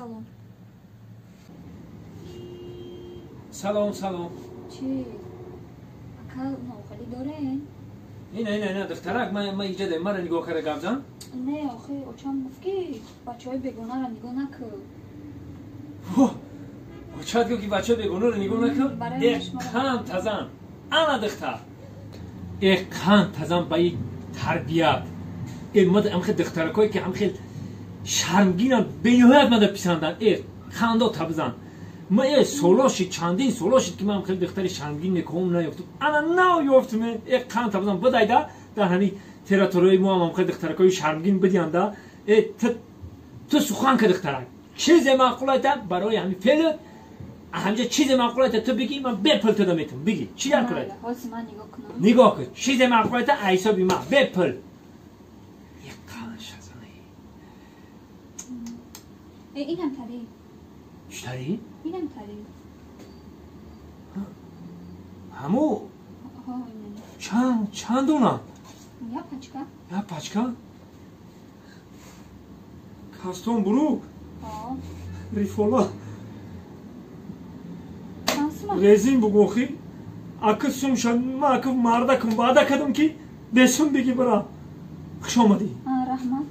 Салом. Салом, салом. Чи? Ака нохали дорен? Ина, ина, ина, духтарак, ма иҷа дем, мара нигоҳ кара гап зан. Не, охи, очам гуфт ки бачаҳои бегонаро нигоҳ накун. Очат гуфт ки бачаҳои бегонаро нигоҳ накун? Э, қанд тазан. Ана духтар. Э, қанд тазан ба и тарбият. Э, ма ҳам хел духтаракое ки ҳам хел шармгинанд, бениҳоят мада писанданд. Э, хандо табзан. Ма э соло шид, чандин соло шид ки ман хеле духтари шармгин мекоҳум наёфтум. Ана нав ёфтум. Э, қанд табзан бидайда дар ҳамин территорияи мо ҳам хеле духтаракои шармгин бидиянда. Э, ту сухан ка, духтарак, чизе маъқул айта барои ҳамин феъл, ҳамҷа чизе маъқул айта ту бигӣ, ман бепул туда метавам. Бигӣ, чӣ дар кул айта? Нигоҳ кун, чизе маъқул айта ҳисоби ман бепул. Инам тари. Чӣ тари? Инам тари. Ҳамо чанд дона? Як пачка. Як пачка? Кастон бурук? Рифола. Резин бугохи? Аки сум шад, ма аки мардакум ваъда кардам ки бесум бигӣ бара. Хуш омадӣ. Раҳмат.